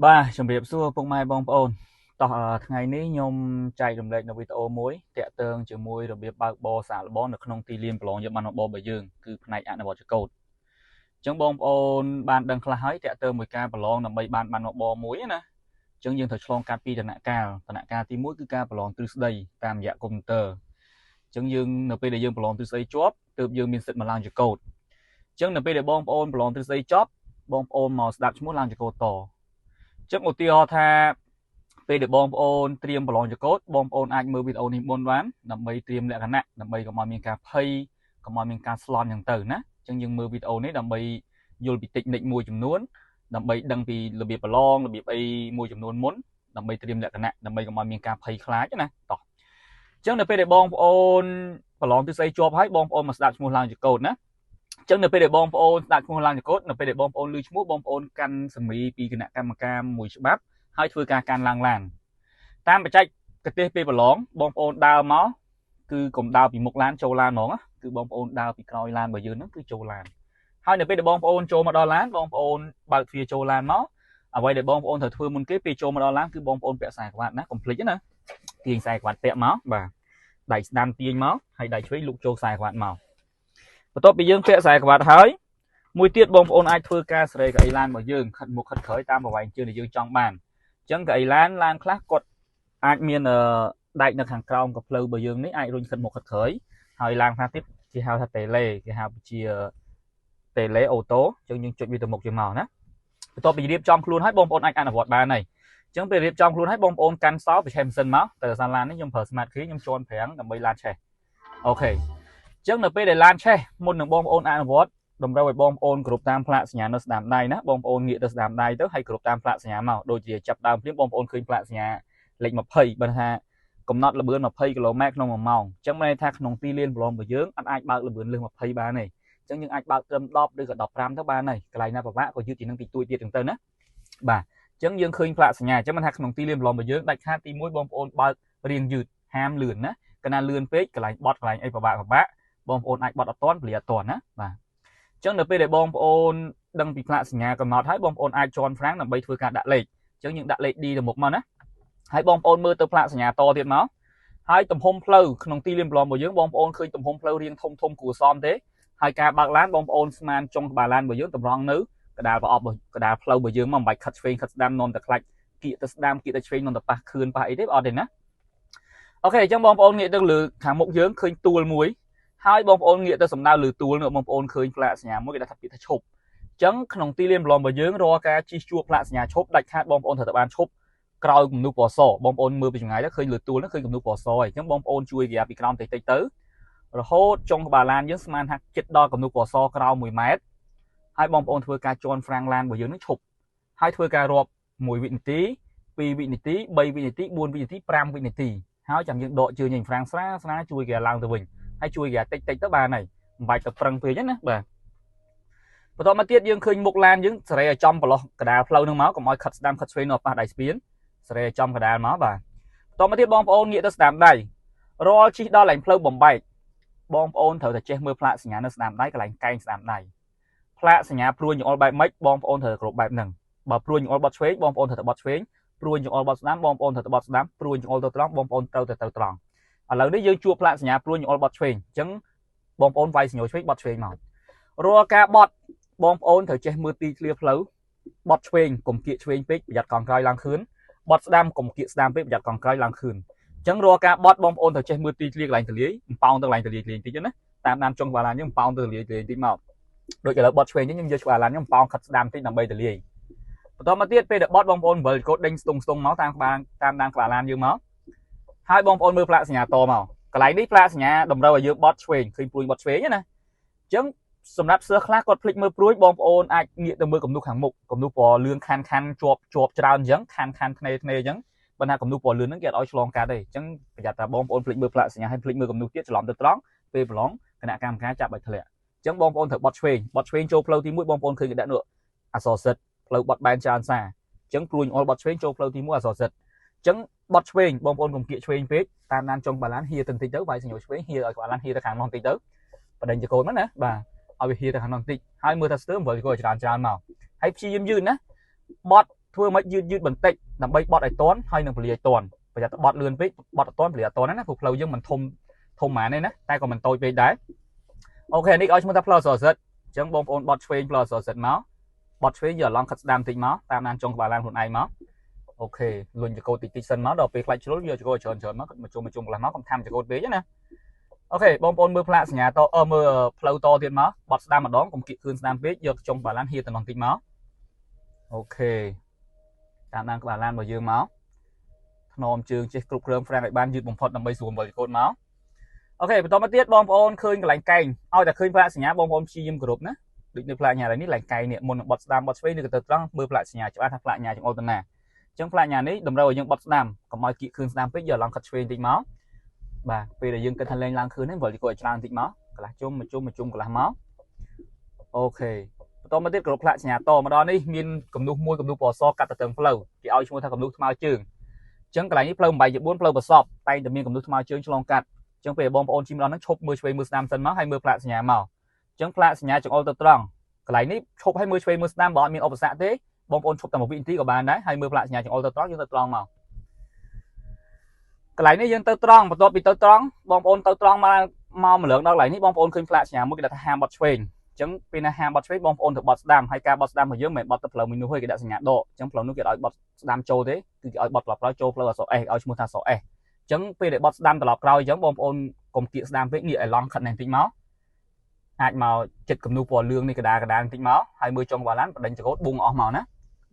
បាទជំរាបសួរពុកម៉ែបងប្អូនតោះថ្ងៃនេះខ្ញុំចែករំលែកនៅវីដេអូមួយតាក់ទងជាមួយរបៀបបើកបរសាកល្បងនៅក្នុងទីលានប្រឡងយកបានបររបស់យើងគឺផ្នែកអនុវត្តចកោតអញ្ចឹងបងប្អូនបានដឹងខ្លះហើយតាក់ទងមួយការប្រឡងដើម្បីបានបានបរមួយណាអញ្ចឹងយើងត្រូវឆ្លងកាត់ពីដំណាក់កាលដំណាក់កាលទី1គឺការប្រឡងទ្រឹស្ដីតាមរយៈកុំព្យូទ័រអញ្ចឹងយើងនៅពេលដែលយើងប្រឡងទ្រឹស្ដីជាប់ទើបយើងមានសិទ្ធិមកឡើងចកោតអញ្ចឹងនៅពេលដែលបងប្អូនប្រឡងទ្រឹស្ដីចប់បងប្អូនមកស្ដាប់ឈ្មោះឡើងចកោតតចឹងឧទាហរណ៍ថាពេលដែលបងប្អូនត្រៀមប្រឡងចកោតបងប្អូនអាចមើលវីដេអូនេះមុនបានដើម្បីត្រៀមលក្ខណៈដើម្បីកុំឲ្យមានការភ័យកុំឲ្យមានការស្លន់ចឹងទៅណាអញ្ចឹងយើងមើលវីដេអូនេះដើម្បីយល់ពីតិចនិចមួយចំនួនដើម្បីដឹងពីរបៀបប្រឡងរបៀបអីមួយចំនួនមុនដើម្បីត្រៀមលក្ខណៈដើម្បីកុំឲ្យមានការភ័យខ្លាចណាតោះអញ្ចឹងនៅពេលដែលបងប្អូនប្រឡងទិសស្អីជាប់ហើយបងប្អូនមកស្ដាប់ឈ្មោះឡើងចកោតណាអញ្ចឹងនៅពេលដែលបងប្អូនស្ដាប់ឈ្មោះឡើងចកោតនៅពេលដែលបងប្អូនឮឈ្មោះបងប្អូនកាន់សម្រីពីគណៈកម្មការមួយច្បាប់ហើយធ្វើការកាន់ឡើងឡានតាមបច្ចេកទេសពេលប្រឡងបងប្អូនដើរមកគឺកុំដើរពីមុខឡានចូលឡានហ្មងគឺបងប្អូនដើរពីក្រោយឡានរបស់យើងហ្នឹងគឺចូលឡានហើយនៅពេលដែលបងប្អូនចូលមកដល់ឡានបងប្អូនបើកទ្វារចូលឡានមកអ្វីដែលបងប្អូនត្រូវធ្វើមុនគេពេលចូលមកដល់ឡានគឺបងប្អូនពាក់ខ្សែក្រវ៉ាត់ណាកុំភ្លេចណាទាញខ្សែក្រវ៉ាត់ពាក់មកបាទដៃស្ដាំទាញមកហើយដៃឆ្វេងលូកចូលខ្សែក្រវ៉ាត់មកបន្ទាប់ពីយើងពាក់ខ្សែក្រវ៉ាត់ហើយមួយទៀតបងប្អូនអាចធ្វើការសេរីកៅអីឡានរបស់យើងខិតមុខខិតក្រោយតាមប្រវែងជើងដែលយើងចង់បានអញ្ចឹងកៅអីឡានឡានខ្លះគាត់អាចមានដែកនៅខាងក្រោមកាផ្លូវរបស់យើងនេះអាចរុញខិតមុខខិតក្រោយហើយឡានខ្លះទៀតគេហៅថាតេឡេគេហៅជាតេឡេអូតូអញ្ចឹងយើងចុចវាទៅមុខជាងមកណាបន្ទាប់ពីរៀបចំខ្លួនហើយបងប្អូនអាចអនុវត្តបានហើយអញ្ចឹងពេលរៀបចំខ្លួនហើយបងប្អូនកាន់សោប្រឆេះម៉ាស៊ីនមកតែសារឡាននេះខ្ញុំប្រើ Smart Key ខ្ញុំជន់ប្រាំងដើម្បីឡានឆេះអូខេអញ្ចឹងនៅពេលដែលឡានឆេះមុននឹងបងប្អូនអនុវត្តតម្រូវឲ្យបងប្អូនគ្រប់តាមផ្លាកសញ្ញានៅស្ដាំដៃណាបងប្អូនងាកទៅស្ដាំដៃទៅហើយគ្រប់តាមផ្លាកសញ្ញាមកដូចជាចាប់ដើមភ្លាមបងប្អូនឃើញផ្លាកសញ្ញាលេខ20បើថាកំណត់ល្បឿន20គីឡូម៉ែត្រក្នុង1ម៉ោងអញ្ចឹងមានន័យថាក្នុងទីលានប្រឡងរបស់យើងអត់អាចបើកល្បឿនលើស20បានទេអញ្ចឹងយើងអាចបើកត្រឹម10ឬក៏15ទៅបានហើយកន្លែងណាពិបាកក៏យឺតជាងនឹងតិចតួចទៀតចឹងទៅណាបាទអញ្ចឹងយើងឃើញផ្លាកសញ្ញាអញ្ចឹងមិនថាក្នុងទីលានប្រឡងរបស់យើងដាច់ខាតទី1បងប្អូនបើករៀងយឺតហាមលឿនណាកាលណាលឿនពេកកន្លែងបត់កន្លែងអីពិបាកពិបាកបងប្អូនអាចបត់អត់ទាន់ពលាអត់ទាន់ណាបាទអញ្ចឹងនៅពេលដែលបងប្អូនដឹងពីផ្លាកសញ្ញាកំណត់ហើយបងប្អូនអាចជន់ហ្វ្រាំងដើម្បីធ្វើការដាក់លេខអញ្ចឹងយើងដាក់លេខ D ទៅមុខមកណាហើយបងប្អូនមើលទៅផ្លាកសញ្ញាតទៀតមកហើយទំហំផ្លូវក្នុងទីលានប្រឡងរបស់យើងបងប្អូនឃើញទំហំផ្លូវរាងធំធំគួរសមទេហើយការបើកឡានបងប្អូនស្មានចុងក្បាលឡានរបស់យើងតម្រង់នៅកដាលប្រអប់កដាលផ្លូវរបស់យើងមកមិនបាច់ខិតឆ្វេងខិតស្ដាំនាំតែខ្លាច់គៀកទៅស្ដាំគៀកទៅឆ្វេងនាំតែប៉ះខឿនប៉ះអីទេអត់ទេណាអូខេអញ្ចឹងបងប្អូនងាកទៅលើខាងមុខយើងឃើញទួលមួយហើយបងប្អូនងាកទៅសំដៅលើទួលនោះបងប្អូនឃើញផ្លាកសញ្ញាមួយគេដាក់ថាពាក្យថាឈប់អញ្ចឹងក្នុងទីលានប្រឡងរបស់យើងរាល់ការជិះជួបផ្លាកសញ្ញាឈប់ដាច់ខាតបងប្អូនត្រូវតែបានឈប់ក្រោយគំនូសពណ៌សបងប្អូនមើលពីចម្ងាយទៅឃើញលើទួលនោះឃើញគំនូសពណ៌សហើយអញ្ចឹងបងប្អូនជួយគេពីក្រោមតិចតិចទៅរហូតចុងក្បាលឡានយើងស្មានថាចិត្តដល់គំនូសពណ៌សក្រោម1ម៉ែត្រហើយបងប្អូនធ្វើការជន់ហ្វ្រាំងឡានរបស់យើងនឹងឈប់ហើយធ្វើការរាប់1វិនាទី2វិនាទី3វិនាទី4វិនាទី5វិនាទីហើយចាំយើងដកជើងញហ្វ្រាំងស្រាស្រាជួយគេឡើងទៅវិញហើយជួយគេតិចតិចទៅបានហើយមិនបាច់ទៅប្រឹងពេកណាបាទបន្តមកទៀតយើងឃើញមុខឡានយើងសេរីឲ្យចំប្រឡោះកដាលផ្លូវនឹងមកកុំឲ្យខិតស្ដាំខិតឆ្វេងនៅប៉ះដៃស្ពានសេរីឲ្យចំកដាលមកបាទបន្តមកទៀតបងប្អូនងាកទៅស្ដាំដៃរាល់ជិះដល់កន្លែងផ្លូវបំបែកបងប្អូនត្រូវតែចេះមើលផ្លាកសញ្ញានៅស្ដាំដៃកន្លែងកែងស្ដាំដៃផ្លាកសញ្ញាព្រួយចង្អុលបែបម៉េចបងប្អូនត្រូវតែគ្រប់បែបហ្នឹងបើព្រួយចង្អុលបត់ឆ្វេងបងប្អូនត្រូវតែបត់ឆ្វេងព្រួយចង្អុលបត់ស្ដាំបងប្អូនត្រូវតែបត់ស្ដាំព្រួយចង្អុលទៅត្រង់បងប្អូនត្រូវតែទៅត្រង់ឥឡូវនេះយើងជួបផ្លាកសញ្ញាព្រួយចង្អុលបត់ឆ្វេងអញ្ចឹងបងប្អូនវាយសញ្ញាឆ្វេងបត់ឆ្វេងមករាល់ការបត់បងប្អូនត្រូវចេះមើលទីធ្លាផ្លូវបត់ឆ្វេងកុំគៀកឆ្វេងពេកប្រយ័ត្នកង់ក្រោយឡើងខឿនបត់ស្ដាំកុំគៀកស្ដាំពេកប្រយ័ត្នកង់ក្រោយឡើងខឿនអញ្ចឹងរាល់ការបត់បងប្អូនត្រូវចេះមើលទីធ្លាកន្លែងទលាយអំប៉ោងទៅកន្លែងទលាយទលាយបន្តិចណាតាមដានចុងក្បាលឡានយើងអំប៉ោងទៅទលាយទលាយបន្តិចមកដូចឥឡូវបត់ឆ្វេងយើងយកក្បាលឡានយើងអំប៉ោងខិតស្ដាំបន្តិចដើម្បីទលាយបន្តមកទៀតពេលដែលបត់បងប្អូនវិលកូដដេញស្ទង់ស្ទង់មកតាមក្បាលតាមដានក្បាលឡានយើងមកហើយបងប្អូនមើលផ្លាកសញ្ញាតមកកន្លែងនេះផ្លាកសញ្ញាតម្រូវឲ្យយើងបត់ឆ្វេងឃើញព្រួយបត់ឆ្វេងណាអញ្ចឹងសម្រាប់សិស្សខ្លះគាត់ភ្លេចមើលព្រួយបងប្អូនអាចងាកទៅមើលគំនូសខាងមុខគំនូសពណ៌លឿងខាន់ខាន់ជាប់ជាប់ច្រើនអញ្ចឹងខាន់ខាន់ធ្នេធ្នេអញ្ចឹងបើថាគំនូសពណ៌លឿនហ្នឹងគេអត់ឲ្យឆ្លងកាត់ទេអញ្ចឹងប្រយ័ត្នតែបងប្អូនភ្លេចមើលផ្លាកសញ្ញាហើយភ្លេចមើលគំនូសទៀតច្រឡំទៅត្រង់ពេលប្រឡងគណៈកម្មការចាប់ឲ្យធ្លាក់អញ្ចឹងបងប្អូនត្រូវបត់ឆ្វេងបត់ឆ្វេងចូលផ្លូវទី1បងប្អូនឃើញគេដាក់នោះអក្សរសិទ្ធផ្លូវបត់បែនច្រើនសារអញ្ចឹងព្រួយអល់បត់ឆ្វេងចូលផ្លូវទី1អក្សរសិទ្ធអញ្ចឹងបត់ឆ្វេងបងប្អូនកុំគៀកឆ្វេងពេកតាមដានចុងបាឡានហៀទៅបន្តិចទៅវាយសញ្ញាឆ្វេងហៀឲ្យក្បាលឡានហៀទៅខាងនោះបន្តិចទៅបដិញចកូនមកណាបាទឲ្យវាហៀទៅខាងនោះបន្តិចហើយមើលថាស្ទើរ7គោច្រើនច្រើនមកហើយព្យាយាមយឺតណាបត់ ធ្វើមិនយឺតយឺតបន្តិចដើម្បីបត់ឲ្យតន់ហើយនឹងពលាឲ្យតន់ប្រយ័ត្នបត់លឿនពេកបត់អត់តន់ពលាអត់តន់ណាព្រោះផ្លូវយើងមិនធំធំហ្មងទេណាតែក៏មិនតូចពេកដែរ។ OK នេះឲ្យឈ្មោះថាផ្លូវអក្សរ Z អញ្ចឹងបងប្អូនបត់ឆ្វេងផ្លូវអក្សរ Z មកបត់ឆ្វេងយកឡង់ខិតស្ដាំតិចមកតាមដានចុងក្បាលឡានខ្លួនឯងមក។ OK លុញចកោតតិចតិចសិនមកដល់ពេលខ្លាច់ជ្រុលយកចកោតច្រើនច្រើនមកមកជុំមកជុំកន្លះមកកុំថាំចកោតពេកណា។ OK បងប្អូនមើលផ្លាកសញ្ញាតអឺមើលផ្លូវតទៀតមកបត់ស្ដាំម្ដងកុំគៀកខឿនស្ដាំពេកយកចុងក្បាលឡានហៀតំណតិចមក។ OK តាមដានក្បាលឡានរបស់យើងមកថ្នមជើងចេះគ្រប់គ្រងហ្វ្រាំងឲ្យបានយឺតបំផុតដើម្បីស្រួលវិលចកោតមក។ OK បន្តមកទៀតបងប្អូនឃើញកន្លែងកែងឲ្យតែឃើញផ្លាកសញ្ញាបងប្អូនព្យាយាមគោរពណាដូចនៅផ្លាកសញ្ញានេះកន្លែងកែងនេះមុននឹងបត់ស្ដាំបត់ឆ្វេងឬក៏ទៅត្រង់មើលផ្លាកសញ្ញាច្បាស់ថាផ្លាកសញ្ញាចង្អុលទៅណាអញ្ចឹងផ្លាកសញ្ញានេះតម្រូវឲ្យយើងបត់ស្ដាំកុំឲ្យគៀកខឿនស្ដាំពេកយកឡង់ខិតឆ្វេងតិចមកបាទពេលដែលយើងគិតថាលែងឡើងខឿនហ្នឹងវិលចកោតឲ្យច្រើនតិចមកកន្លះជុំមួយជុំមួយជុំកន្លះមក។ OK បន្តមកទៀតគ្រប់ផ្លាកសញ្ញាតមកដល់នេះមានគំនូសមួយគំនូសពណ៌សកាត់ទៅទាំងផ្លូវគេឲ្យឈ្មោះថាគំនូសថ្មើរជើងអញ្ចឹងកន្លែងនេះផ្លូវ8ជា4ផ្លូវប្រសពតែងតែមានគំនូសថ្មើរជើងឆ្លងកាត់អញ្ចឹងពេលបងប្អូនជិះមកដល់ហ្នឹងឈប់មើលឆ្វេងមើលស្ដាំសិនមកហើយមើលផ្លាកសញ្ញាមកអញ្ចឹងផ្លាកសញ្ញាចង្អុលទៅត្រង់កន្លែងនេះឈប់ឲ្យមើលឆ្វេងមើលស្ដាំបើអត់មានឧបសគ្គទេបងប្អូនឈប់តែ1វិនាទីក៏បានដែរហើយមើលផ្លាកសញ្ញាចង្អុលទៅត្រង់យើងទៅត្រង់មកកន្លែងនេះយើងទៅត្រង់បន្ទាប់ពីទៅត្រង់បងប្អូនទៅត្រង់មកមកម្លងដល់កន្លែងនេះបងប្អូនឃើញផ្លាកសញ្ញាមួយគេដាក់ថាហាមបត់ឆ្វេងអញ្ចឹងពេលណាហាមបត់ឆ្វេងបងប្អូនទៅបត់ស្ដាំហើយការបត់ស្ដាំរបស់យើងមិនមែនបត់ទៅផ្លូវមួយនោះទេគេដាក់សញ្ញាដកអញ្ចឹងផ្លូវនោះគេឲ្យបត់ស្ដាំចូលទេគឺគេឲ្យបត់ត្រឡប់ក្រោយចូលផ្លូវអក្សរ S ឲ្យឈ្មោះថាអក្សរ S អញ្ចឹងពេលដែលបត់ស្ដាំត្រឡប់ក្រោយអញ្ចឹងបងប្អូនកុំគៀកស្ដាំពេកនេះឲ្យឡង់ខិតនេះបន្តិចមកអាចមកចិត្តគំនូពណ៌លឿងនេះកដាកដាបន្តិចមកហើយមើលចុងក្បាលឡានបដិញចកោតប៊ុងអស់មកណា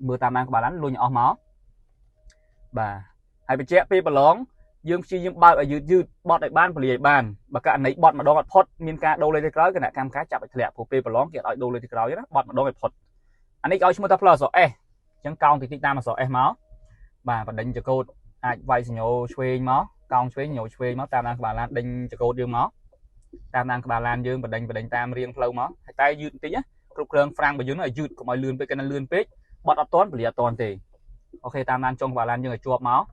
មើលតាមឡានក្បាលឡានលុញអស់មកបាទហើយបញ្ជាក់ពេលប្រឡងយើងព្យាយាមបើកឲ្យយឺតយឺតបត់ឲ្យបានពលាឲ្យបានបើករណីបត់ម្ដងអត់ផុតមានការដូរលេខទៅក្រោយគណៈកម្មការចាប់ឲ្យធ្លាក់ព្រោះពេលប្រឡងគេអត់ឲ្យដូរលេខទៅក្រោយណាបត់ម្ដងឲ្យផុតអានេះឲ្យឈ្មោះថាផ្លូវអក្សរ S អញ្ចឹងកោងតិចតិចតាមអក្សរ S មកបាទបដិញចកោតអាចវាយសញ្ញោឆ្វេងមកកោងឆ្វេងញោឆ្វេងមកតាមដានក្បាលឡានដេញចកោតយើងមកតាមដានក្បាលឡានយើងបដិញបដិញតាមរៀងផ្លូវមកហើយតែយឺតបន្តិចណាគ្រប់គ្រងហ្វ្រាំងរបស់យើងឲ្យយឺតកុំឲ្យលឿនពេកកណ្ដាលលឿនពេកបត់អត់តន់ពលាអត់តន់ទេ។ OK តាមដានចុងក្បាលឡានយើងឲ្យជាប់ម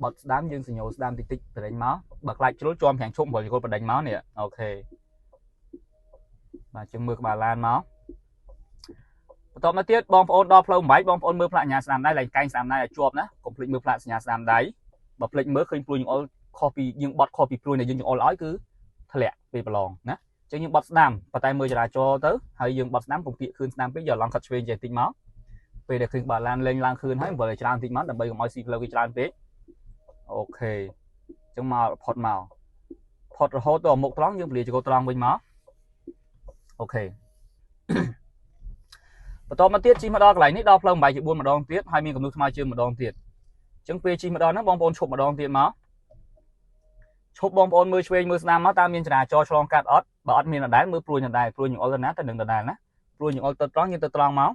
កបត់ស្ដាំយើងសញ្ញោស្ដាំតិចតិចបដិញមកបើខ្លាចជ្រុលជាំប្រាំងឈប់7ចកោតបដិញមកនេះ។ OK បាទជាងមើលក្បាលឡានមកបន្តមកទៀតបងប្អូនដល់ផ្លូវ8បងប្អូនមើលផ្លាកសញ្ញាស្ដាំដៃឡើងកែងស្ដាំដៃឲ្យជាប់ណាកុំភ្លេចមើលផ្លាកសញ្ញាស្ដាំដៃបើភ្លេចមើលឃើញព្រួយចង្អុលខុសពីយើងបត់ខុសពីព្រួយដែលយើងចង្អុលឲ្យគឺធ្លាក់ពេលប្រឡងណាអញ្ចឹងយើងបត់ស្ដាំប៉ុន្តែមើលចរាចរណ៍ទៅហើយយើងបត់ស្ដាំកុំគៀកខឿនស្ដាំពេកយកឡង់ខិតឆ្វេងចេះតិចមកពេលដែលឃើញក្បាលឡានលេងឡើងខឿនហើយវិលឲ្យច្រើនតិចមកដើម្បីកុំឲ្យស៊ីផ្លូវគេច្រើនពេក។ OK អញ្ចឹងមកផុតមកផុតរហូតដល់មុខត្រង់យើងពលាចកោត្រង់វិញមក។ OK បន្តមកទៀតជិះមកដល់កន្លែងនេះដល់ផ្លូវ8ជា4ម្ដងទៀតហើយមានកំណត់ថ្មើរជើងម្ដងទៀតអញ្ចឹងពេលជិះមកដល់ហ្នឹងបងប្អូនឈប់ម្ដងទៀតមកឈប់បងប្អូនមើលឆ្វេងមើលស្ដាំមកតើមានចរាចរណ៍ឆ្លងកាត់អត់បើអត់មានដដែលមើលព្រួយដដែលព្រួយចង្អុលទៅណាទៅនឹងដដែលណាព្រួយចង្អុលទៅត្រង់យើងទៅត្រង់ម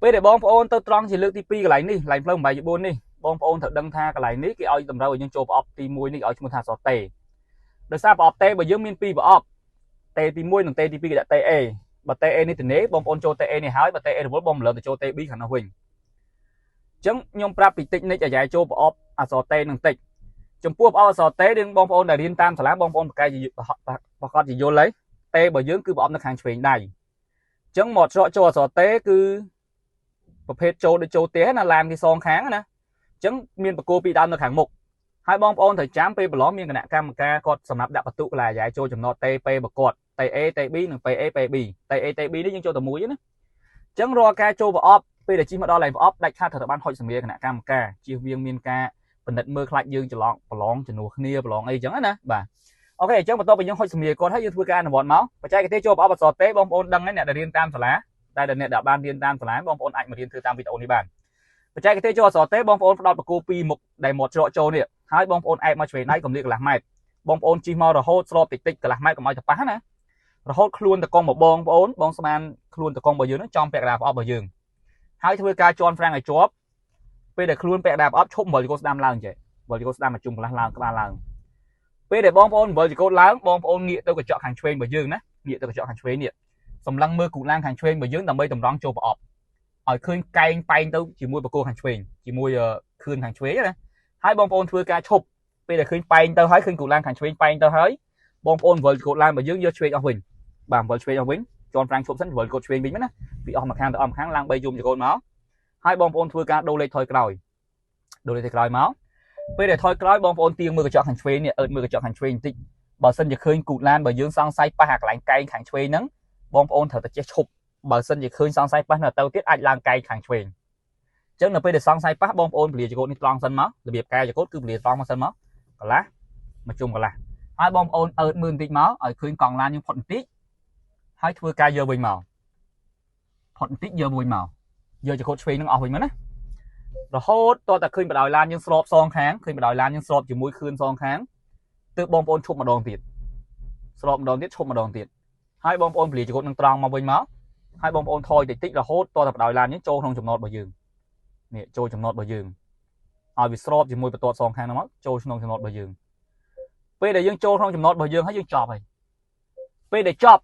កពេលដែលបងប្អូនទៅត្រង់ជាលើកទី2កន្លែងនេះកន្លែងផ្លូវ8ជា4នេះបងប្អូនត្រូវដឹងថាកន្លែងនេះគេឲ្យតម្រូវឲ្យយើងចូលប្រអប់ទី1នេះឲ្យឈ្មោះថាសតេដោយសារប្រអប់តេបើយើងមាន2ប្រអប់តេទី1និងតេទី2គេដាក់តេ A បើតេ A នេះទនេបងប្អូនចូលតេ A នេះហើយបើតេ A រវល់បងម្លងទៅចូលតេ B ខាងនោះវិញអញ្ចឹងខ្ញុំប្រាប់ពីតិចនិចអាយ៉ៃចូលប្រអប់អក្សរតេនឹងតិចចំពោះប្រអប់អក្សរតេយើងបងប្អូនដែលរៀនតាមសាលាបងប្អូនប្រកែកប្រកាសជាយល់ហើយតេបើយើងគឺប្រអប់នៅខាងឆ្វេងដៃអញ្ចឹងមកច្រកចូលអក្សរតេគឺប្រភេទចូលដូចចូលផ្ទះណាឡានគេសងខាងណាអញ្ចឹងមានបកគោពីរដើមនៅខាងមុខហើយបងប្អូនត្រូវចាំពេលប្រឡងមានគណៈកម្មការគាត់សម្រាប់ដាក់បន្ទុកកន្លែងអាយ៉ៃចូលចំណតតេ P បគាត់តេ A តេ B និង PA PB តេ A តេ B នេះយើងចូលតែមួយណាអញ្ចឹងរាល់ការចូលប្រអប់ពេលដែលជិះមកដល់កន្លែងប្រអប់ដាច់ខាតត្រូវបានហុចសម្រាគណៈកម្មការជៀសវាងមានការពិនិត្យមើលខ្លាចយើងច្រឡងប្រឡងជំនួសគ្នាប្រឡងអីចឹងណាបាទ។ OK អញ្ចឹងបន្ទាប់ពីយើងហុចសម្រាគាត់ហើយយើងធ្វើការអនុវត្តមកបច្ចេកទេសចូលប្រអប់អក្សរតេបងប្អូនដឹងហើយអ្នកដែលរៀនតាមសាលាតែអ្នកដែលបានរៀនតាមសាលាបងប្អូនអាចមករៀនធ្វើតាមវីដេអូនេះបានបច្ចេកទេសចូលអក្សរតេបងប្អូនផ្ដោតបកគោពីមុខដែលមាត់ច្រកចូលនេះហើយបងប្អូនអែបមកឆ្វេងដៃកុំលាកកន្លះម៉ែត្របងប្អូនជិះមករហូតស្របតិចតិចកន្លះម៉ែត្រកុំឲ្យទៅប៉ះណារហូតខ្លួនតកងមកបងប្អូនបងស្មានខ្លួនតកងរបស់យើងនឹងចំពាក់កណ្ដាលប្រអប់របស់យើងហើយធ្វើការជន់ហ្វ្រាំងឲ្យជាប់ពេលដែលខ្លួនពាក់កណ្ដាលប្រអប់ឈប់វិលចកោស្ដាំឡើងចេះវិលចកោស្ដាំមកជុំកន្លះឡើងក្បាលឡើងពេលដែលបងប្អូនវិលចកោឡើងបងប្អូនងាកទៅកញ្ចក់ខាងឆ្វេងរបស់យើងណាងាកទៅកញ្ចក់ខាងឆ្វេងនេះសម្លឹងមើលគូឡានខាងឆ្វេងរបស់យើងដើម្បីតម្រង់ចូលប្រអប់ឲ្យឃើញកែងប៉ែងទៅជាមួយបកគោខាងឆ្វេងជាមួយខឿនខាងឆ្វេងណាហើយបងប្អូនធ្វើការឈប់ពេលដែលឃើញប៉ែងទៅហើយឃើញគូឡានខាងឆ្វេងប៉ែងទៅហើយបងប្អូនវិលកូតឡានរបស់យើងយកឆ្វេងអស់វិញបាទវិលឆ្វេងអស់វិញជន់ហ្វ្រាំងឈប់សិនវិលកូតឆ្វេងវិញណាពីអស់មួយខាងទៅអស់មួយខាងឡើង3ជុំចកូតមកហ ហើយបងប្អូនធ្វើការដូរលេខថយក្រោយដូរលេខថយក្រោយមកពេលដែលថយក្រោយបងប្អូនទៀងមើលកញ្ចក់ខាងឆ្វេងនេះអើតមើលកញ្ចក់ខាងឆ្វេងបន្តិចបើសិនជាឃើញគូតឡានបើយើងសង្ស័យប៉ះអាកន្លែងកែងខាងឆ្វេងហ្នឹងបងប្អូនត្រូវតែចេះឈប់បើសិនជាឃើញសង្ស័យប៉ះនៅទៅទៀតអាចឡើងកែងខាងឆ្វេងអញ្ចឹងនៅពេលដែលសង្ស័យប៉ះបងប្អូនពលាចកោតនេះត្រង់សិនមករបៀបកែចកោតគឺពលាត្រង់មកសិនមកកន្លះមកជុំកន្លះហើយបងប្អូនអើតមើលបន្តិចមកឲ្យឃើញកង់ឡានយើងផុតបន្តិចហើយធ្វើការយកវិញមកផុតបន្តិចយកវិញមកយកចកោតឆ្វេងនឹងអស់វិញមកណារហូតតតែឃើញបដោយឡានយើងស្របសងខាងឃើញបដោយឡានយើងស្របជាមួយខឿនសងខាងទើបបងប្អូនឈប់ម្ដងទៀតស្របម្ដងទៀតឈប់ម្ដងទៀតហើយបងប្អូនពលាចកោតនឹងត្រង់មកវិញមកហើយបងប្អូនថយតិចតិចរហូតតតែបដោយឡានយើងចូលក្នុងចំណតរបស់យើងនេះចូលចំណតរបស់យើងឲ្យវាស្របជាមួយបន្ទាត់សងខាងហ្នឹងមកចូលក្នុងចំណតរបស់យើងពេលដែលយើងចូលក្នុងចំណតរបស់យើងហើយយើងចប់ហើយពេលដែលចប់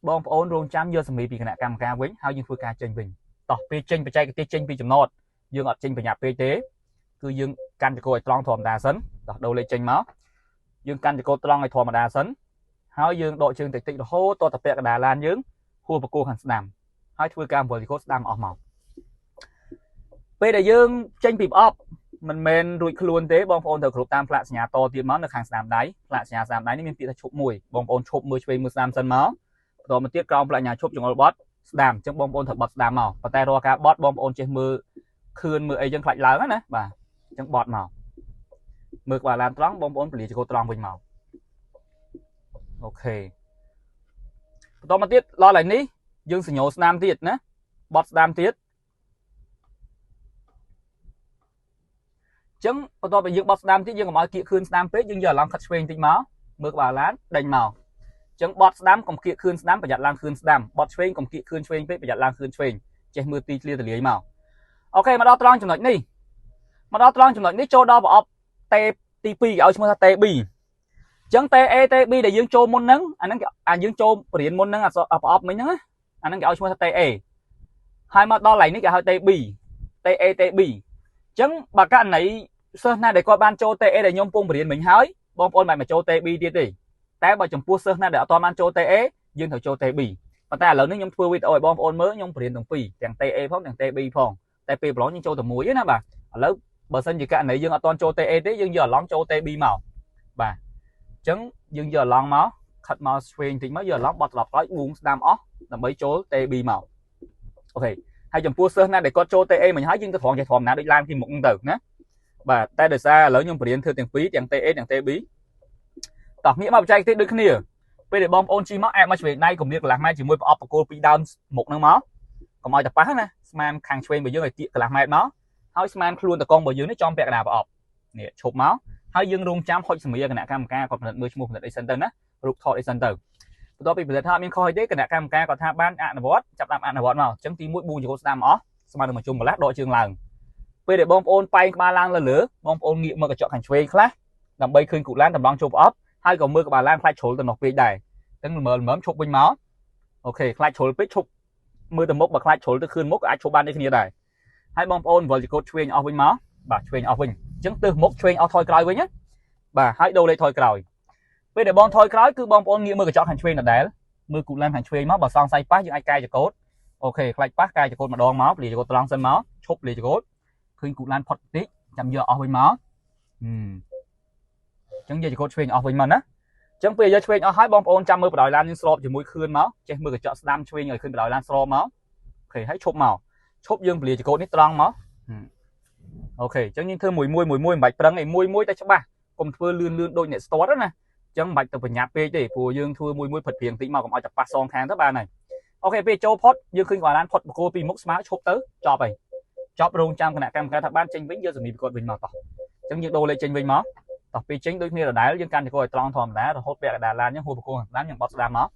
បងប្អូនរងចាំយកសម្ភារពីគណៈកម្មការវិញហើយយើងធ្វើការចេញវិញតោះពេលចេញបច្ចេកទេសចេញពីចំណតយើងអត់ចេញប្រញាប់ពេកទេគឺយើងកាន់ចកោឲ្យត្រង់ធម្មតាសិនតោះដូរលេខចេញមកយើងកាន់ចកោត្រង់ឲ្យធម្មតាសិនហើយយើងដកជើងតិចតិចរហូតតតែពាក់កណ្ដាលឡានយើងហួរបកគោខាងស្ដាំហើយធ្វើការវិលចកោស្ដាំអស់មកពេលដែលយើងចេញពីប្រអប់មិនមែនរួចខ្លួនទេបងប្អូនត្រូវគ្រប់តាមផ្លាកសញ្ញាតទៀតមកនៅខាងស្ដាំដៃផ្លាកសញ្ញាស្ដាំដៃនេះមានពាក្យថាឈប់មួយបងប្អូនឈប់មើលឆ្វេងមើលស្ដាំសិនមកបន្តមកទៀតក្រោមផ្លាកសញ្ញាឈប់ចង្អុលបត់ស្ដាំអញ្ចឹងបងប្អូនត្រូវបត់ស្ដាំមកប៉ុន្តែរាល់ការបត់បងប្អូនចេះមើលខឿនមើលអីចឹងខ្លាចឡើងណាបាទអញ្ចឹងបត់មកមើលក្បាលឡានត្រង់បងប្អូនពលាចកោត្រង់វិញមកអូខេបន្តមកទៀតដល់ហើយនេះយើងសញ្ញោស្ដាំទៀតណាបត់ស្ដាំទៀតចឹងបន្ទាប់ពីយើងបត់ស្ដាំទៀតយើងកុំឲ្យគៀកខឿនស្ដាំពេកយើងយកអាឡង់ខិតឆ្វេងតិចមកមើលក្បាលឡានដេញមកចឹងបត់ស្ដាំកុំគៀកខឿនស្ដាំប្រយ័ត្នឡើងខឿនស្ដាំបត់ឆ្វេងកុំគៀកខឿនឆ្វេងពេកប្រយ័ត្នឡើងខឿនឆ្វេងចេះមើលទីធ្លាទលាយមកអូខេមកដល់ត្រង់ចំណុចនេះមកដល់ត្រង់ចំណុចនេះចូលដល់ប្រអប់តេទី2គេឲ្យឈ្មោះថាតេ B ចឹងតេ A តេ B ដែលយើងចូលមុនហ្នឹងអាហ្នឹងអាយើងចូលបរៀនមុនហ្នឹងប្រអប់មិញហ្នឹងណាអាហ្នឹងគេឲ្យឈ្មោះថាតេ A ហើយមកដល់កន្លែងនេះគេហៅតេ B តេ A តេ B ចឹងបើករណីសិស្សណាដែលគាត់បានចូលតេ A ដែលខ្ញុំពងបរៀនមិញហើយបងប្អូនមិនមកចូលតេ B ទៀតទេតែបើចំពោះសិស្សណាដែលអត់ទាន់បានចូលតេ A យើងត្រូវចូលតេ B ប៉ុន្តែឥឡូវនេះខ្ញុំធ្វើវីដេអូឲ្យបងប្អូនមើលខ្ញុំបរៀនទាំងពីរទាំងតេ A ផងទាំងតេ B ផងតែពេលប្រឡងយើងចូលតែមួយទេណាបាទឥឡូវបើសិនជាករណីយើងអត់ទាន់ចូលតេ A ទេយើងយកអាឡង់ចូលតេ B មកបាទអញ្ចឹងយើងយកអាឡង់មកខិតមកឆ្វេងតិចមកយកអាឡង់បត់ត្រឡប់ក្រោយប៊ូងស្ដាំអស់ដើម្បីចូលតេ B មកអូខេហើយចំពោះសិស្សណាដែលគាត់ចូលតេ A មិញហើយយើងទៅត្រង់ចេះធម្មតាដូចឡានពីមុខហ្នឹងទៅណាបាទតែដោយសារឥឡូវខ្ញុំបរៀនធ្វើទាំងពីរទាំងតេ A ទាំងតេ B តោះងាកមកបច្ចេកទេសដូចគ្នាពេលដែលបងប្អូនជិះមកអែបមកឆ្វេងដៃកុំលាកកន្លះម៉ែត្រជាមួយប្រអប់បកគោលពីរដើមមុខហ្នឹងមកកុំឲ្យតែប៉ះណាស្មានខាងឆ្វេងរបស់យើងឲ្យគៀកកន្លះម៉ែត្រមកហើយស្មានខ្លួនតកងរបស់យើងនេះចំពាក់កណ្ដាលប្រអប់នេះឈប់មកហើយយើងរងចាំហុចសម្រាគណៈកម្មការគាត់ផលិតមើលឈ្មោះផលិតអីសិនទៅណារូបថតអីសិនទៅបន្ទាប់ពីផលិតថាអត់មានខុសអីទេគណៈកម្មការគាត់ថាបានអនុវត្តចាប់តាមអនុវត្តមកអញ្ចឹងទី1បួងចង្កូតស្ដាំអស់ស្មើនឹងមួយជុំកន្លះដកជើងឡើងពេលដែលបងប្អូនប៉ែងក្បាលឡើងលើលើបងប្អូនងាកមកកញ្ចក់ខាងឆ្វេងខ្លះដើម្បីឃើញគូឡានតម្រង់ចូលប្រអប់ហើយក៏មើលក្បាលឡានខ្លាចជ្រុលទៅនោះពេកដែរអញ្ចឹងល្មើមឈប់វិញមកអូខេខ្លាចជ្រុលពេកឈប់មើលទៅមុខបើខ្លាចជ្រុលទៅខឿនមុខក៏អាចឈប់បានដូចគ្នាដែរហើយបងប្អូនវិលចកោតឆ្វេងអស់វិញមកបាទឆ្វេងអស់វិញអញ្ចឹងទិសមុខឆ្វេងអស់ថយក្រោយវិញណាបាទហើយដូរលេខថយក្រោយពេលដែលបងថយក្រោយគឺបងប្អូនងាកមើលកញ្ចក់ខាងឆ្វេងដដែលមើលគូឡានខាងឆ្វេងមកបើសង្ស័យប៉ះយើងអាចកែចកោតអូខេខ្លាចប៉ះកែចកោតម្ដងមកពលាចកោតត្រង់សិនមកឈប់ពលាចកោតឃើញគូឡានផុតតិចចាំយកអស់វិញមកអញ្ចឹងយកចកោតឆ្វេងអស់វិញមកណាអញ្ចឹងពេលយកឆ្វេងអស់ហើយបងប្អូនចាំមើលបដោយឡានយើងស្របជាមួយខឿនមកចេះមើលកញ្ចក់ស្ដាំឆ្វេងឲ្យឃើញបដោយឡានស្របមកអូខេហើយឈប់មកឈប់យើងពលាចកោតនេះត្រង់មកអូខេអញ្ចឹងយើងធ្វើមួយមួយមួយមួយមិនបាច់ប្រឹងឯមួយមួយតែច្បាស់កុំធ្វើលឿនលឿនដូចអ្នកស្ទាត់ណាអញ្ចឹងមិនបាច់ទៅប្រញាប់ពេកទេព្រោះយើងធ្វើមួយមួយផិតព្រៀងតិចមកកុំឲ្យតែប៉ះសងខាងទៅបានហើយអូខេពេលចូលផុតយើងឃើញក្បាលឡានផុតបកគោពីមុខស្មើឈប់ទៅចប់ហើយចប់រងចាំគណៈកម្មការថាបានចេញវិញយកសម្រាប់គាត់វិញមកតោះអញ្ចឹងយើងដូរលេខចេញវិញមកតោះពេលចេញដូចគ្នាដដែលយើងកាន់ចកោឲ្យត្រង់ធម្មតារហូតពាក់កណ្ដាលឡានយើងហួរបកគោស្ដាំយើងបត់ស្ដាំមក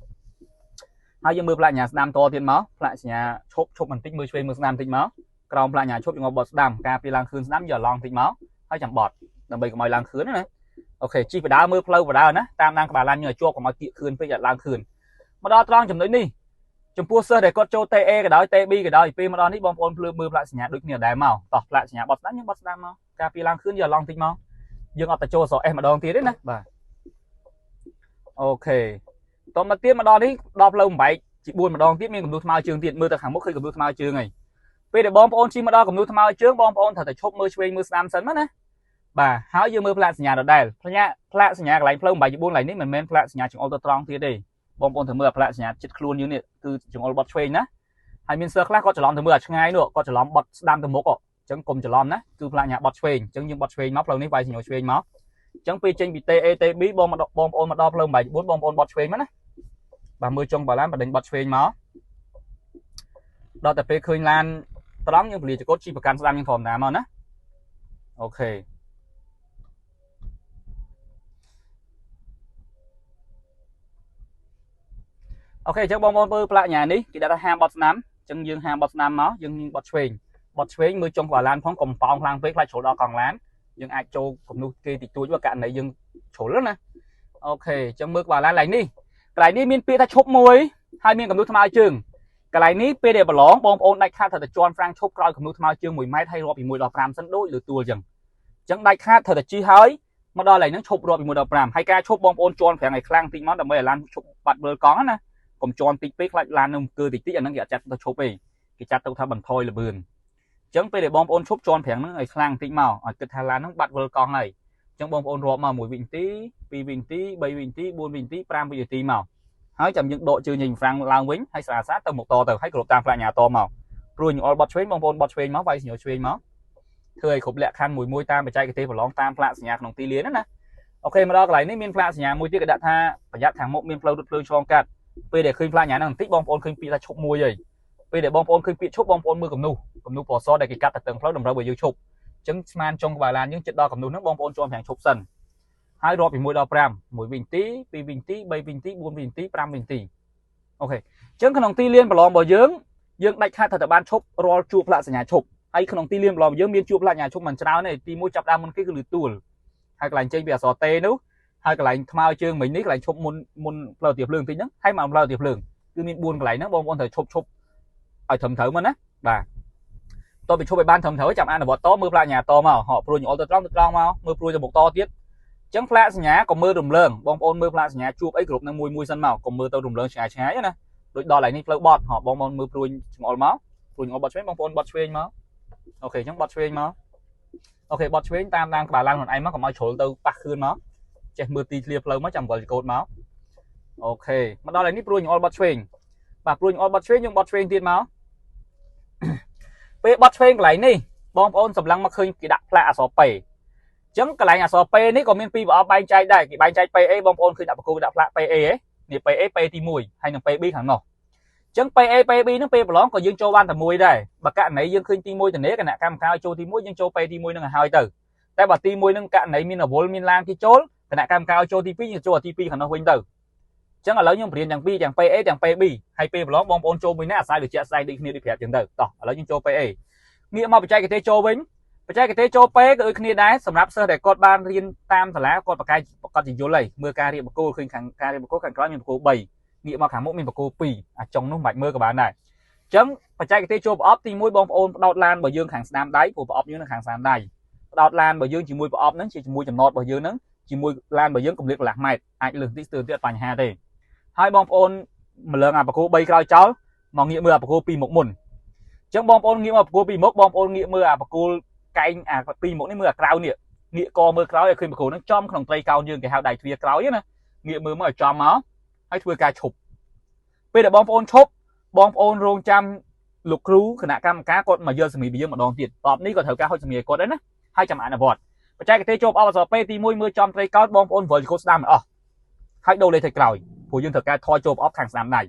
ហើយយើងមើលផ្លាកសញ្ញាស្ដាំតទៀតមកផ្លាកសញ្ញាឈប់ឈប់បន្តិចមើលឆ្វេងមើលស្ដាំបន្តិចមកក្រោមផ្លាកសញ្ញាឈប់យើងបត់ស្ដាំការពីឡើងខឿនស្ដាំយកឡង់បន្តិចមកហើយចាំបត់ដើម្បីកុំឲ្យឡើងខឿនណាអូខេជីបដើមើលផ្លូវបដើណាតាមដានក្បាលឡានយើងឲ្យជាប់កុំឲ្យគៀកខឿនពេកឲ្យឡើងខឿនមកដល់ត្រង់ចំណុចនេះចំពោះសិស្សដែលគាត់ចូលតេ A ក៏ដោយតេ B ក៏ដោយពេលមកដល់នេះបងប្អូនភ្លើមើលផ្លាកសញ្ញាដូចគ្នាដែរមកតោះផ្លាកសញ្ញាបត់ស្ដាំយើងបត់ស្ដាំមកការពីឡើងខឿនយកឡង់តិចមកយើងអត់ទៅចូលអក្សរ S ម្ដងទៀតទេណាបាទអូខេតមកទៀតមកដល់នេះដល់ផ្លូវបំបែកជា4ម្ដងទៀតមានគំនូសថ្មើរជើងទៀតមើលទៅខាងមុខឃើញគំនូសថ្មើរជើងហើយ ពេលដែលបងប្អូនជិះមកដល់គំនូថ្មើរជើងបងប្អូនត្រូវតែឈប់មើលឆ្វេងមើលស្ដាំសិនមកណាបាទហើយយើងមើលផ្លាកសញ្ញាដដែលផ្លាកសញ្ញាកន្លែងផ្លូវ8 4កន្លែងនេះមិនមែនផ្លាកសញ្ញាចង្អុលទៅត្រង់ទៀតទេបងប្អូនត្រូវមើលផ្លាកសញ្ញាចិត្តខ្លួនយើងនេះគឺចង្អុលបត់ឆ្វេងណាហើយមានសិស្សខ្លះគាត់ច្រឡំទៅមើលអាឆ្ងាយនោះគាត់ច្រឡំបត់ស្ដាំទៅមុខអញ្ចឹងកុំច្រឡំណាគឺផ្លាកសញ្ញាបត់ឆ្វេងអញ្ចឹងយើងបត់ឆ្វេងមកផ្លូវនេះវាយសញ្ញាឆ្វេងមកអញ្ចឹងពេលចេញពី TA TB បងប្អូនមកដល់ផ្លូវ8 4បងប្អូនបត់ឆ្វេងមកណាបាទមើលចុងបាឡានបដិញបត់ឆ្វេងមកដល់តែពេលឃើញឡានត្រង់យើងពលាចកត់ជីប្រកាន់ស្ដាំយើងធម្មតាមកណាអូខេអូខេអញ្ចឹងបងប្អូនមើលផ្លាកញ៉ានេះគេដាក់ថាហាមបត់ស្ដាំអញ្ចឹងយើងហាមបត់ស្ដាំមកយើងបត់ឆ្វេងបត់ឆ្វេងមើលចុងក្បាលឡានផងកុំប៉ោងខ្លាំងពេកខ្លាចជ្រុលដល់កង់ឡានយើងអាចចូលគំនូសគេតិចតួចបើករណីយើងជ្រុលណាអូខេអញ្ចឹងមើលក្បាលឡានកន្លែងនេះកន្លែងនេះមានពាក្យថាឈប់មួយហើយមានគំនូសថ្មើរជើងកន្លែងនេះពេលដែលប្រឡងបងប្អូនដាច់ខាតត្រូវតែជន់ហ្វ្រាំងឈប់ក្រោយគំនូសថ្មើរជើង1ម៉ែត្រហើយរាប់ពី1ដល់5សិនដូចលើទួលអញ្ចឹងអញ្ចឹងដាច់ខាតត្រូវតែជិះហើយមកដល់កន្លែងហ្នឹងឈប់រាប់ពី1ដល់5ហើយការឈប់បងប្អូនជន់ហ្វ្រាំងឲ្យខ្លាំងតិចមកដើម្បីឲ្យឡានឈប់បាត់វិលកង់ណាកុំជន់តិចពេកខ្លាចឡាននឹងអង្គើតិចតិចអាហ្នឹងគេអត់ចាត់ទៅឈប់ទេគេចាត់ទៅថាបន្ថយល្បឿនអញ្ចឹងពេលដែលបងប្អូនឈប់ជន់ហ្វ្រាំងហ្នឹងឲ្យខ្លាំងតិចមកឲ្យគិតថាឡានហ្នឹងបាត់វិលកង់ហើយអញ្ចឹងបងប្អូនរាប់មក1វិនាទី2វិនាទី3វិនាទី4វិនាទី5វិនាទីមកហើយចាំយើងដកជើងញញហ្វ្រាំងឡើងវិញហើយស្រាលស្រាលទៅមុខតទៅហើយគ្រប់តាមផ្លាកញ៉ាតមកព្រួយញអល់បត់ឆ្វេងបងប្អូនបត់ឆ្វេងមកវាយសញ្ញាឆ្វេងមកធ្វើឲ្យគ្រប់លក្ខខណ្ឌមួយមួយតាមបច្ចេកទេសប្រឡងតាមផ្លាកសញ្ញាក្នុងទីលានណាអូខេមកដល់កន្លែងនេះមានផ្លាកសញ្ញាមួយទៀតគេដាក់ថាប្រយ័ត្នខាងមុខមានផ្លូវរថភ្លើងឆ្លងកាត់ពេលដែលឃើញផ្លាកសញ្ញាហ្នឹងបន្តិចបងប្អូនឃើញពាក្យថាឈប់មួយហើយពេលដែលបងប្អូនឃើញពាក្យឈប់បងប្អូនមើលគំនូសគំនូសពណ៌សដែលគេកាត់ទៅតឹងផ្លូវតម្រូវឲ្យយើងឈប់អញ្ចឹងស្មានចុងក្បាលឡានយើងជិតដល់គំនូសហ្នឹងបងប្អូនជាប់ប្រាំងឈប់សិនហើយរាប់ពី1ដល់5 1វិនាទី2វិនាទី3វិនាទី4វិនាទី5វិនាទីអូខេអញ្ចឹងក្នុងទីលានប្រឡងរបស់យើងយើងដាច់ខាតត្រូវតែបានឈប់រាល់ជួរផ្លាកសញ្ញាឈប់ហើយក្នុងទីលានប្រឡងយើងមានជួរផ្លាកសញ្ញាឈប់មិនច្រើនទេទី1ចាប់ដើមមុនគេគឺលឺទួលហើយកន្លែងចេញពីអក្សរតេនោះហើយកន្លែងថ្មើរជើងមិញនេះកន្លែងឈប់មុនផ្លូវទៀភ្លើងតិចហ្នឹងហើយមកផ្លូវទៀភ្លើងគឺមាន4កន្លែងហ្នឹងបងប្អូនត្រូវឈប់ឲ្យត្រឹមត្រូវមកណាបាទតើទៅឈប់ឲ្យបានត្រឹមត្រូវចាំអនុវត្តតមើលផ្លាកសញ្ញាតមកហកព្រួយអល់ទៅត្រង់មកមើលព្រួយទៅមុខតទៀតអញ្ចឹងផ្លាកសញ្ញាកុំមើលរំលើងបងប្អូនមើលផ្លាកសញ្ញាជួបអីគ្រប់នឹងមួយមួយសិនមកកុំមើលទៅរំលើងឆ្ងាយឆ្ងាយណាដូចដល់កន្លែងនេះផ្លូវបត់ហកបងប្អូនមើលព្រួយចង្អុលមកព្រួយចង្អុលបត់ឆ្វេងបងប្អូនបត់ឆ្វេងមកអូខេអញ្ចឹងបត់ឆ្វេងមកអូខេបត់ឆ្វេងតាមដានក្បាលឡានខ្លួនឯងមកកុំឲ្យជ្រុលទៅប៉ះខឿនមកចេះមើលទីធ្លាផ្លូវមកចាំវិលចកោតមកអូខេមកដល់កន្លែងនេះព្រួយចង្អុលបត់ឆ្វេងបាទព្រួយចង្អុលបត់ឆ្វេងយើងបត់ឆ្វេងទៀតមកពេលបត់ឆ្វេងកន្លែងនេះបងប្អូនសម្លឹងមកឃើញគេដាក់ផ្លាកអក្សរ P អញ្ចឹងកន្លែងអក្សរ P នេះក៏មានពីរប្រអប់បែងចែកដែរគេបែងចែក PA បងប្អូនឃើញដាក់បង្គោលដាក់ផ្លាក PA ហ៎នេះ PA P ទី1ហើយនិង PB ខាងនោះអញ្ចឹង PA PB ហ្នឹងពេលប្រឡងក៏យើងចូលបានតែមួយដែរបើករណីយើងឃើញទី1ទៅនេះគណៈកម្មការចូលទី1យើងចូល P ទី1ហ្នឹងឲ្យហើយទៅតែបើទី1ហ្នឹងករណីមានអវលមានឡានគេចូលគណៈកម្មការចូលទី2យើងចូលទី2ខាងនោះវិញទៅអញ្ចឹងឥឡូវខ្ញុំបរៀនទាំងពីរទាំង PA ទាំង PB ហើយពេលប្រឡងបងប្អូនចូលមួយណាអាស្រ័យលើជាក់ស្ដែងដូចគ្នាដូចប្រាប់អញ្ចឹងទៅតោះឥឡូវយើងចូល PA ងាកមកបច្ចេកទេសចូលវិញបច្ចេកទេសចូល P ក៏ដូចគ្នាដែរសម្រាប់សិស្សដែលគាត់បានរៀនតាមសាលាគាត់ប្រកែកគាត់ជាយល់ហើយមើលការរៀបបង្គោលឃើញខាងការរៀបបង្គោលខាងក្រោយមានបង្គោល3ងាកមកខាងមុខមានបង្គោល2អាចុងនោះមិនបាច់មើលក៏បានដែរអញ្ចឹងបច្ចេកទេសចូលប្រអប់ទី1បងប្អូនផ្ដោតឡានរបស់យើងខាងស្ដាំដៃព្រោះប្រអប់យើងនៅខាងស្ដាំដៃផ្ដោតឡានរបស់យើងជាមួយប្រអប់ហ្នឹងជាមួយចំណតរបស់យើងហ្នឹងជាមួយឡានរបស់យើងកម្រិតកន្លះម៉ែត្រអាចលើសតិចស្ទើរទៀតបញ្ហាទេហើយបងប្អូនម្លងអាបង្គោល3ក្រោយចោលមកងាកមើលអាបង្គោល2មុខមុនអញ្ចឹងបងប្អូនងាកមកបង្គោល2មុខបងប្អូនងាកមើលអាបង្គោលកែងអា2មុខនេះមើលអាក្រៅនេះងាកកមើលក្រោយឲ្យឃើញបង្គោលហ្នឹងចំក្នុងត្រីកោណយើងគេហៅដៃទ្វារក្រោយណាងាកមើលមកឲ្យចំមកហើយធ្វើការឈប់ពេលដែលបងប្អូនឈប់បងប្អូនរងចាំលោកគ្រូគណៈកម្មការគាត់មកយកសម្ភារយើងម្ដងទៀតតបនេះក៏ត្រូវការហុចសម្ភារគាត់ដែរណាហើយចាំអនុវត្តបច្ចេកទេសចូលអបអស P ទី1មើលចំត្រីកោណបងប្អូនវិលចកោតស្ដាំឲ្យអស់ហើយដូរលេខទៅក្រោយព្រោះយើងត្រូវការថយចូលប្រអប់ខាងស្ដាំដៃ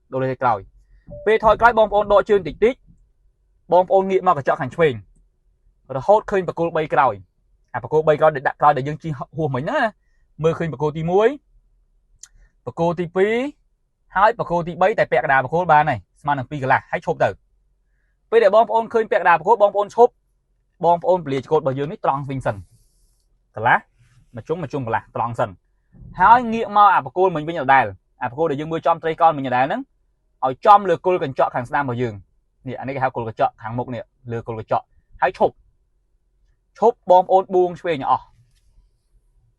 ដូរលេខទៅក្រោយពេលថយក្រោយបងប្អូនដកជើងតិចតិចបងប្អូនងាកមកកញ្ចក់ខាងឆ្វេងរហូតឃើញបង្គោល3ក្រោយអាបង្គោល3ក្រោយដែលដាក់ក្រោយដែលយើងជិះហួសមិញហ្នឹងណាមើលឃើញបង្គោលទី1បង្គោលទី2ហើយបង្គោលទី3តែពាក់កណ្ដាលបង្គោលបានហើយស្មើនឹង2កន្លះហើយឈប់ទៅពេលដែលបងប្អូនឃើញពាក់កណ្ដាលបង្គោលបងប្អូនឈប់បងប្អូនពលាចកោតរបស់យើងនេះត្រង់វិញសិនកន្លះមួយជុំមួយជុំកន្លះត្រង់សិនហើយងាកមកអាបង្គោលមិញវិញដដែលអាបង្គោលដែលយើងមើលចំត្រីកោណមិញដដែលហ្នឹងឲ្យចំលើគល់កញ្ចក់ខាងស្ដាំរបស់យើងនេះអានេះគេហៅគល់កញ្ចក់ខាងមុខនេះលើគល់កញ្ចក់ហើយឈប់បងប្អូនបួងឆ្វេងអស់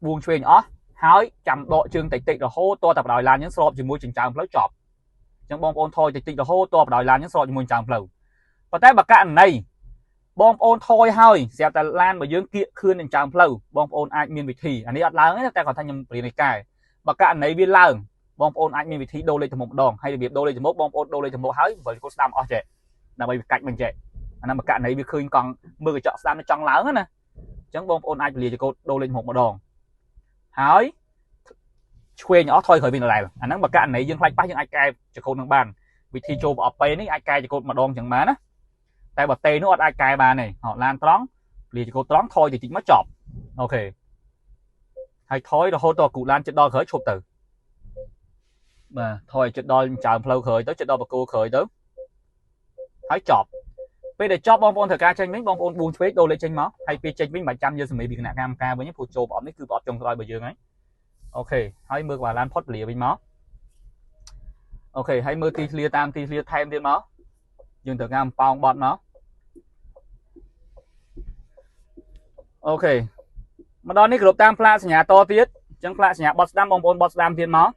បួងឆ្វេងអស់ហើយចាំដកជើងតិចតិចរហូតតតែបដោយឡានយើងស្របជាមួយចិញ្ចើមផ្លូវចប់អញ្ចឹងបងប្អូនថយតិចតិចរហូតតបដោយឡានយើងស្របជាមួយចិញ្ចើមផ្លូវ ប៉ុន្តែបើករណីបងប្អូនថយហើយស្រាប់តែឡានរបស់យើងគៀកខឿននឹងចើមផ្លូវបងប្អូនអាចមានវិធីអានេះអត់ឡើងទេតែគាត់ថាខ្ញុំបរៀនឲ្យកែបើករណីវាឡើងបងប្អូនអាចមានវិធីដូរលេខទៅមុខម្ដងហើយរបៀបដូរលេខទៅមុខបងប្អូនដូរលេខទៅមុខហើយវិលគោស្ដាំអស់ចេះដើម្បីវាកាច់មិនចេះអាហ្នឹងបើករណីវាឃើញកង់មើលកញ្ចក់ស្ដាំចង់ឡើងណាអញ្ចឹងបងប្អូនអាចពលាចកោតដូរលេខមុខម្ដងហើយឆ្វេងអស់ថយក្រោយវិញដដែលអាហ្នឹងបើករណីយើងខ្លាចប៉ះយើងអាចកែចកោតនឹងបានវិធីចូលប្រអប់ពេនេះអាចកែចកោតម្ដងចឹងបានណាតែបើតេនោះអត់អាចកែបានទេហ៎ឡានត្រង់ពលាចកោតត្រង់ថយតិចតិចមកចប់អូខេហើយថយរហូតដល់គូឡានចិត្តដល់ក្រោយឈប់ទៅបាទថយចិត្តដល់ចើមផ្លូវក្រោយទៅចិត្តដល់បកគោក្រោយទៅហើយចប់ពេលដែលចប់បងប្អូនត្រូវការចេញវិញបងប្អូនបួងឆ្វេងដូរលេខចេញមកហើយពេលចេញវិញមិនចាំយើងសម្រាប់ពីគណៈកម្មការវិញព្រោះចូលប្រអប់នេះគឺប្រអប់ចុងក្រោយរបស់យើងហើយអូខេហើយមើលក្បាលឡានផុតពលាវិញមកអូខេហើយមើលទីធ្លាតាមទីធ្លាថែមទៀតមកយើងត្រូវការអំប៉ោងបត់មកអូខេមកដល់នេះគ្រប់តាមផ្លាកសញ្ញាតទៀតអញ្ចឹងផ្លាកសញ្ញាបត់ស្ដាំបងប្អូនបត់ស្ដាំទៀតមក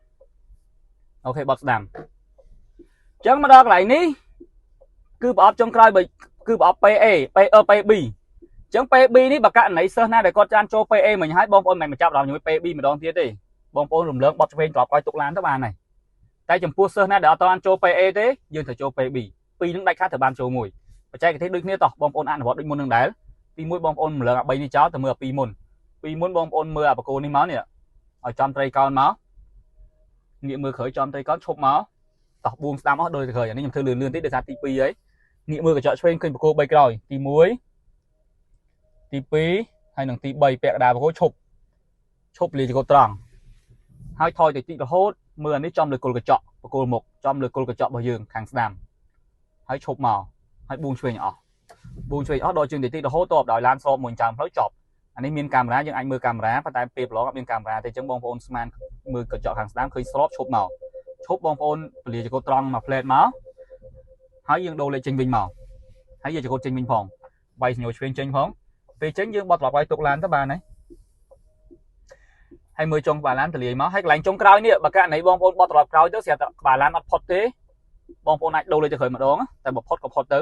អូខេបត់ស្ដាំអញ្ចឹងមកដល់កន្លែងនេះគឺប្រអប់ចុងក្រោយបើគឺប្រអប់ PA PE PB អញ្ចឹង PB នេះបើករណីសិស្សណាដែលគាត់ចានចូល PA មិញហើយបងប្អូនមិនចាប់អារម្មណ៍ជាមួយ PB ម្ដងទៀតទេបងប្អូនរំលងបត់ឆ្វេងត្រឡប់ឲ្យទុកឡានទៅបានហើយតែចំពោះសិស្សណាដែលអត់ទាន់ចូល PA ទេយើងត្រូវចូល PB ពីរនឹងដាច់ខាតត្រូវបានចូលមួយបច្ចេកទេសដូចគ្នាតោះបងប្អូនអនុវត្តដូចមុននឹងដែរទី1បងប្អូនរំលងអា3នេះចោលទៅមើលអា2មុនពីមុនបងប្អូនមើលអាបកគោនេះមកនេះឲ្យចំត្រីកោនមកងាកមើលក្រោយចំត្រីកោនឈប់មកតោះបួងស្ដាំអស់ដូចទៅក្រោយអានេះខ្ញុំធ្វើលឿនលឿនតិចដោយសារទី2ហើយងាកមើលកញ្ចក់ឆ្វេងឃើញបកគោ3ក្រោយទី1ទី2ហើយនិងទី3ពាក់កណ្ដាលបកគោឈប់ឈប់លាចកោត្រង់ហើយថយទៅតិចរហូតមើលអានេះចំលើគល់កញ្ចក់បកគោមុខចំលើគល់កញ្ចក់របស់យើងខាងស្ដាំហើយឈប់មកហើយបួងឆ្វេងអស់បួងឆ្វេងអស់ដល់ជើងតិចរហូតតបដោយឡានស្របមួយចាំផ្លូវចប់អានេះមានកាមេរ៉ាយើងអាចមើលកាមេរ៉ាប៉ុន្តែពេលប្រឡងអត់មានកាមេរ៉ាទេអញ្ចឹងបងប្អូនស្មានមើលកញ្ចក់ខាងស្ដាំឃើញស្របឈប់មកឈប់បងប្អូនពលាចកោត្រង់មកផ្លែតមកហើយយើងដូរលេខចេញវិញមកហើយយើងចកោចេញវិញផងបាយសញ្ញោឆ្វេងចេញផងពេលចេញយើងបត់ត្រឡប់ឲ្យទុកឡានទៅបានហើយហើយមើលចុងក្បាលឡានទលាយមកហើយកន្លែងចុងក្រោយនេះបើករណីបងប្អូនបត់ត្រឡប់ក្រោយទៅស្រាប់តែក្បាលឡានអត់ផុតទេបងប្អូនអាចដូរលេខទៅក្រោយម្ដងតែបើផុតក៏ផុតទៅ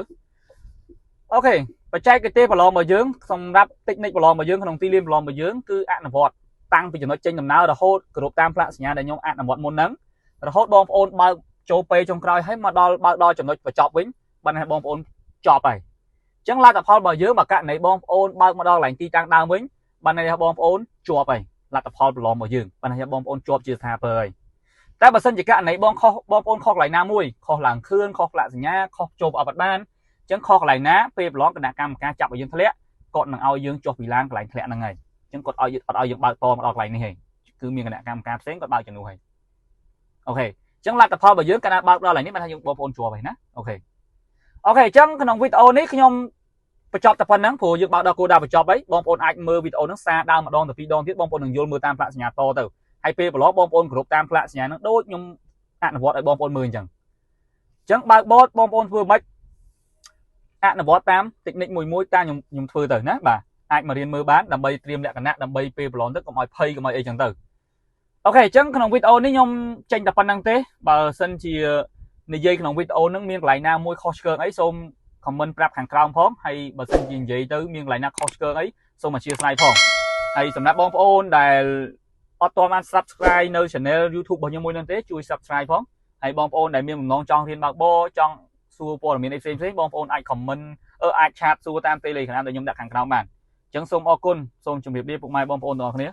អូខេបច្ចេកទេសប្រឡងរបស់យើងសម្រាប់តិចនិចប្រឡងរបស់យើងក្នុងទីលានប្រឡងរបស់យើងគឺអនុវត្តតាំងពីចំណុចចេញដំណើររហូតគ្រប់តាមផ្លាកសញ្ញាដែលខ្ញុំអនុវត្តមុនហ្នឹងរហូតបងប្អូនបើកចូលពេលចុងក្រោយហើយមកដល់បើកដល់ចំណុចបញ្ចប់វិញបានឲ្យបងប្អូនចប់ហើយអញ្ចឹងលទ្ធផលរបស់យើងបើករណីបងប្អូនបើកមកដល់កន្លែងទីតាំងដើមវិញបានឲ្យបងប្អូនជាប់ហើយលទ្ធផលប្រឡងរបស់យើងបានឲ្យបងប្អូនជាប់ជាស្ថាពរហើយតែបើសិនជាករណីបងខុសបងប្អូនខុសកន្លែងណាមួយខុសឡើងខឿនខុសផ្លាកសញ្ញាខុសចូលប្រអប់អត់បានអញ្ចឹងខុសកន្លែងណាពេលប្រឡងគណៈកម្មការចាប់ឲ្យយើងធ្លាក់គាត់នឹងឲ្យយើងចុះពីឡានកន្លែងធ្លាក់ហ្នឹងហើយអញ្ចឹងគាត់ឲ្យអត់ឲ្យយើងបើកតមកដល់កន្លែងនេះហើយគឺមានគណៈកម្មការផ្សេងគាត់បើកជំនួសហើយអូខេអញ្ចឹងលទ្ធផលរបស់យើងកាលណាបើកដល់កន្លែងនេះបានថាយើងបងប្អូនជាប់ហើយណាអូខេអូខេអញ្ចឹងក្នុងវីដេអូនេះខ្ញុំបញ្ចប់តែប៉ុណ្្នឹងព្រោះយើងបើកដល់គោលដៅបញ្ចប់ហើយបងប្អូនអាចមើលវីដេអូហ្នឹងសារដើមម្ដងទៅពីរដងទៀតបងប្អូននឹងយល់មើលតាមផ្លាកសញ្ញាតទៅហើយពេលប្រឡងបងប្អូនគ្រប់តាមផ្លាកសញ្ញាហ្នឹងដូចខ្ញុំអនុវត្តឲ្យបងប្អូនមើលអញ្ចឹងអញ្ចឹងបើកបតបងប្អូនធ្វើម៉េចអនុវត្តតាមតិចនិចមួយមួយតាមខ្ញុំធ្វើទៅណាបាទអាចមករៀនមើលបានដើម្បីត្រៀមលក្ខណៈដើម្បីពេលប្រឡងទៅកុំឲ្យភ័យកុំឲ្យអីចឹងទៅអូខេអញ្ចឹងក្នុងវីដេអូនេះខ្ញុំចេញតែប៉ុណ្្នឹងទេបើសិនជានិយាយក្នុងវីដេអូហ្នឹងមានកន្លែងណាមួយខុសឆ្គងអីសូម comment ប្រាប់ខាងក្រោមផងហើយបើសិនជានិយាយទៅមានកន្លែងណាខុសឆ្គងអីសូមអធ្យាស្រ័យផងហើយសម្រាប់បងប្អូនដែលអត់ទាន់បាន Subscribe នៅ Channel YouTube របស់ខ្ញុំមួយហ្នឹងទេជួយ Subscribe ផងហើយបងប្អូនដែលមានបំណងចង់រៀនបើកបរចង់សួរព័ត៌មានអីផ្សេងៗបងប្អូនអាច comment អាចឆាតសួរតាម Telegram ដែលខ្ញុំដាក់ខាងក្រោមបានអញ្ចឹងសូមអរគុណសូមជម្រាបលាពុកម៉ែបងប្អូនទាំងអស់គ្នា